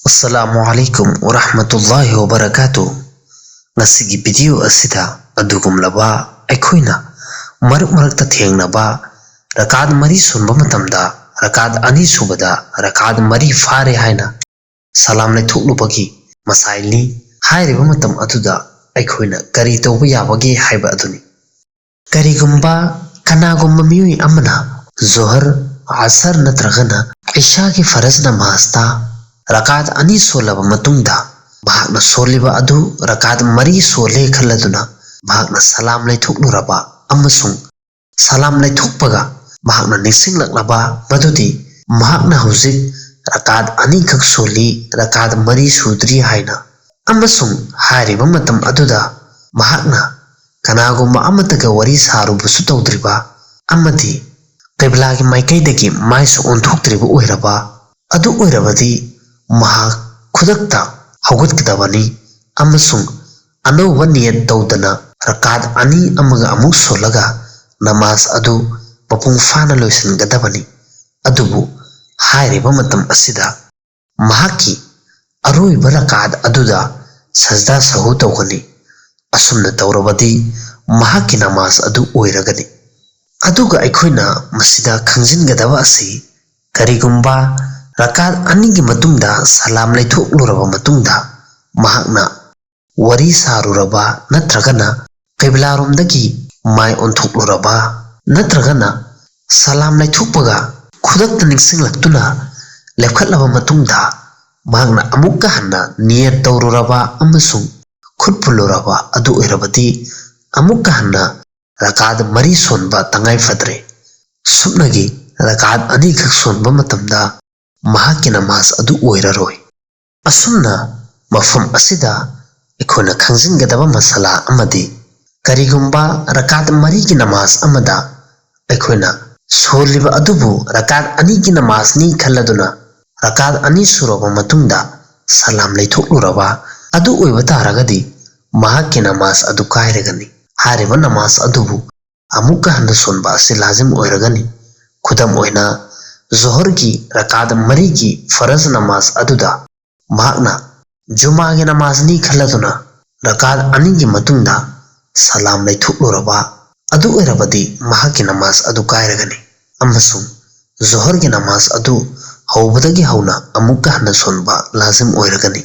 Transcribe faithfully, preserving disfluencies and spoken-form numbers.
ꯑꯁꯂꯥꯃꯨ ꯑꯂꯥꯏꯀꯨꯝ ꯋꯔꯍꯃꯇꯨꯜꯂꯥꯍꯤ ꯋꯕꯔꯀꯥꯇꯨ꯫ ꯉꯁꯤꯒꯤ ꯚꯤꯗꯤꯑꯣ ꯑꯁꯤꯗ ꯑꯗꯨꯒꯨꯝꯂꯕ ꯑꯩꯈꯣꯏꯅ ꯃꯔꯛ ꯃꯔꯛꯇ ꯊꯦꯡꯅꯕ ꯔꯀꯥꯠ ꯃꯔꯤ ꯁꯣꯟꯕ ꯃꯇꯝꯗ ꯔꯀꯥꯠ ꯑꯅꯤ ꯁꯨꯕꯗ ꯔꯀꯥꯠ ꯃꯔꯤ ꯐꯥꯔꯦ ꯍꯥꯏꯅ ꯁꯂꯥꯝ ꯂꯩꯊꯣꯛꯂꯨꯕꯒꯤ ꯃꯁꯥꯏꯜꯅꯤ꯫ ꯍꯥꯏꯔꯤꯕ ꯃꯇꯝ ꯑꯗꯨꯗ ꯑꯩꯈꯣꯏꯅ ꯀꯔꯤ ꯇꯧꯕ ꯌꯥꯕꯒꯦ ꯍꯥꯏꯕ ꯑꯗꯨꯅꯤ꯫ ꯀꯔꯤꯒꯨꯝꯕ ꯀꯅꯥꯒꯨꯝꯕ ꯃꯤꯑꯣꯏ ꯑꯃꯅ ꯖꯣꯍꯔ, ꯑꯁꯔ ꯅꯠꯇ꯭ꯔꯒꯅ ꯏꯁꯥꯒꯤ ꯐꯔꯖ ꯅꯃꯥꯖꯇ ꯔꯀꯥꯠ ꯑꯅꯤ ꯁꯣꯜꯂꯕ ꯃꯇꯨꯡꯗ ꯃꯍꯥꯛꯅ ꯁꯣꯜꯂꯤꯕ ꯑꯗꯨ ꯔꯀꯥꯠ ꯃꯔꯤ ꯁꯣꯜꯂꯦ ꯈꯜꯂꯗꯨꯅ ꯃꯍꯥꯛꯅ ꯁꯂꯥꯝ ꯂꯩꯊꯣꯛꯂꯨꯔꯕ ꯑꯃꯁꯨꯡ ꯁꯂꯥꯝ ꯂꯩꯊꯣꯛꯄꯒ ꯃꯍꯥꯛꯅ ꯅꯤꯡꯁꯤꯡꯂꯛꯂꯕ ꯃꯗꯨꯗꯤ ꯃꯍꯥꯛꯅ ꯍꯧꯖꯤꯛ ꯔꯀꯥꯠ ꯑꯅꯤꯈꯛ ꯁꯣꯜꯂꯤ, ꯔꯀꯥꯠ ꯃꯔꯤ ꯁꯨꯗ꯭ꯔꯤ ꯍꯥꯏꯅ, ꯑꯃꯁꯨꯡ ꯍꯥꯏꯔꯤꯕ ꯃꯇꯝ ꯑꯗꯨꯗ ꯃꯍꯥꯛꯅ ꯀꯅꯥꯒꯨꯝꯕ ꯑꯃꯠꯇꯒ ꯋꯥꯔꯤ ꯁꯥꯔꯨꯕꯁꯨ ꯇꯧꯗ꯭ꯔꯤꯕ ꯑꯃꯗꯤ ꯀꯩꯕꯂꯥꯒꯤ ꯃꯥꯏꯀꯩꯗꯒꯤ ꯃꯥꯏꯁꯨ ꯑꯣꯟꯊꯣꯛꯇ꯭ꯔꯤꯕ ꯑꯣꯏꯔꯕ ꯑꯗꯨ ꯑꯣꯏꯔꯕꯗꯤ ꯃꯍꯥꯛ ꯈꯨꯗꯛꯇ ꯍꯧꯒꯠꯀꯗꯕꯅꯤ ꯑꯃꯁꯨꯡ ꯑꯅꯧꯕ ꯅꯤꯌꯠ ꯇꯧꯗꯅ ꯔꯀꯥꯠ ꯑꯅꯤ ꯑꯃꯒ ꯑꯃꯨꯛ ꯁꯣꯜꯂꯒ ꯅꯃꯥꯖ ꯑꯗꯨ ꯃꯄꯨꯡ ꯐꯥꯅ ꯂꯣꯏꯁꯤꯟꯒꯗꯕꯅꯤ꯫ ꯑꯗꯨꯕꯨ ꯍꯥꯏꯔꯤꯕ ꯃꯇꯝ ꯑꯁꯤꯗ ꯃꯍꯥꯛꯀꯤ ꯑꯔꯣꯏꯕ ꯔꯀꯥꯠ ꯑꯗꯨꯗ ꯁꯖꯗꯥ ꯁꯍꯨ ꯇꯧꯒꯅꯤ꯫ ꯑꯁꯨꯝꯅ ꯇꯧꯔꯕꯗꯤ ꯃꯍꯥꯛꯀꯤ ꯅꯃꯥꯖ ꯑꯗꯨ ꯑꯣꯏꯔꯒꯅꯤ꯫ ꯑꯗꯨꯒ ꯑꯩꯈꯣꯏꯅ ꯃꯁꯤꯗ ꯈꯪꯖꯤꯟꯒꯗꯕ ꯑꯁꯤ, ꯀꯔꯤꯒꯨꯝꯕ ꯔꯀꯥꯠ ꯑꯅꯤꯒꯤ ꯃꯇꯨꯡꯗ ꯁꯂꯥꯝ ꯂꯩꯊꯣꯛꯂꯨꯔꯕ ꯃꯇꯨꯡꯗ ꯃꯍꯥꯛꯅ ꯋꯥꯔꯤ ꯁꯥꯔꯨꯔꯕ ꯅꯠꯇ꯭ꯔꯒꯅ ꯀꯩꯕꯂꯥꯔꯣꯝꯗꯒꯤ ꯃꯥꯏ ꯑꯣꯟꯊꯣꯛꯂꯨꯔꯕ ꯅꯠꯇ꯭ꯔꯒꯅ ꯁꯂꯥꯝ ꯂꯩꯊꯣꯛꯄꯒ ꯈꯨꯗꯛꯇ ꯅꯤꯡꯁꯤꯡꯂꯛꯇꯨꯅ ꯂꯦꯞꯈꯠꯂꯕ ꯃꯇꯨꯡꯗ ꯃꯍꯥꯛꯅ ꯑꯃꯨꯛꯀ ꯍꯟꯅ ꯅꯤꯌꯠ ꯇꯧꯔꯨꯔꯕ ꯑꯃꯁꯨꯡ ꯈꯨꯠ ꯄꯨꯜꯂꯨꯔꯕ ꯑꯗꯨ ꯑꯣꯏꯔꯕꯗꯤ ꯑꯃꯨꯛꯀ ꯍꯟꯅ ꯔꯀꯥꯠ ꯃꯔꯤ ꯁꯣꯟꯕ ꯇꯉꯥꯏ ꯐꯗ꯭ꯔꯦ꯫ ꯁꯨꯞꯅꯒꯤ ꯔꯀꯥꯠ ꯑꯅꯤꯈꯛ ꯁꯣꯟꯕ ꯃꯇꯝꯗ ꯃꯍꯥꯛꯀꯤ ꯅꯃꯥꯖ ꯑꯗꯨ ꯑꯣꯏꯔꯔꯣꯏ꯫ ꯑꯁꯨꯝꯅ ꯃꯐꯝ ꯑꯁꯤꯗ ꯑꯩꯈꯣꯏꯅ ꯈꯪꯖꯤꯟꯒꯗꯕ ꯃꯁꯥꯂꯥ ꯑꯃꯗꯤ, ꯀꯔꯤꯒꯨꯝꯕ ꯔꯀꯥꯠ ꯃꯔꯤꯒꯤ ꯅꯃꯥꯖ ꯑꯃꯗ ꯑꯩꯈꯣꯏꯅ ꯁꯣꯜꯂꯤꯕ ꯑꯗꯨꯕꯨ ꯔꯀꯥꯠ ꯑꯅꯤꯒꯤ ꯅꯃꯥꯖꯅꯤ ꯈꯜꯂꯗꯨꯅ ꯔꯀꯥꯠ ꯑꯅꯤ ꯁꯨꯔꯕ ꯃꯇꯨꯡꯗ ꯁꯂꯥꯝ ꯂꯩꯊꯣꯛꯂꯨꯔꯕ ꯑꯗꯨ ꯑꯣꯏꯕ ꯇꯥꯔꯒꯗꯤ ꯃꯍꯥꯛꯀꯤ ꯅꯃꯥꯖ ꯑꯗꯨ ꯀꯥꯏꯔꯒꯅꯤ꯫ ꯍꯥꯏꯔꯤꯕ ꯅꯃꯥꯖ ꯑꯗꯨꯕꯨ ꯑꯃꯨꯛꯀ ꯍꯟꯅ ꯁꯣꯟꯕ ꯑꯁꯤ ꯂꯥꯖꯤꯝ ꯑꯣꯏꯔꯒꯅꯤ꯫ ꯈꯨꯗꯝ ꯑꯣꯏꯅ, ꯖꯣꯍꯔꯒꯤ ꯔꯀꯥꯠ ꯃꯔꯤꯒꯤ ꯐꯔꯖ ꯅꯃꯥꯖ ꯑꯗꯨꯗ ꯃꯍꯥꯛꯅ ꯖꯨꯃꯥꯒꯤ ꯅꯃꯥꯖꯅꯤ ꯈꯜꯂꯗꯨꯅ ꯔꯀꯥꯠ ꯑꯅꯤꯒꯤ ꯃꯇꯨꯡꯗ ꯁꯂꯥꯝ ꯂꯩꯊꯣꯛꯂꯨꯔꯕ ꯑꯗꯨ ꯑꯣꯏꯔꯕꯗꯤ ꯃꯍꯥꯛꯀꯤ ꯅꯃꯥꯖ ꯑꯗꯨ ꯀꯥꯏꯔꯒꯅꯤ ꯑꯃꯁꯨꯡ ꯖꯣꯍꯔꯒꯤ ꯅꯃꯥꯖ ꯑꯗꯨ ꯍꯧꯕꯗꯒꯤ ꯍꯧꯅ ꯑꯃꯨꯛꯀ ꯍꯟꯅ ꯁꯣꯟꯕ ꯂꯥꯖꯤꯝ ꯑꯣꯏꯔꯒꯅꯤ꯫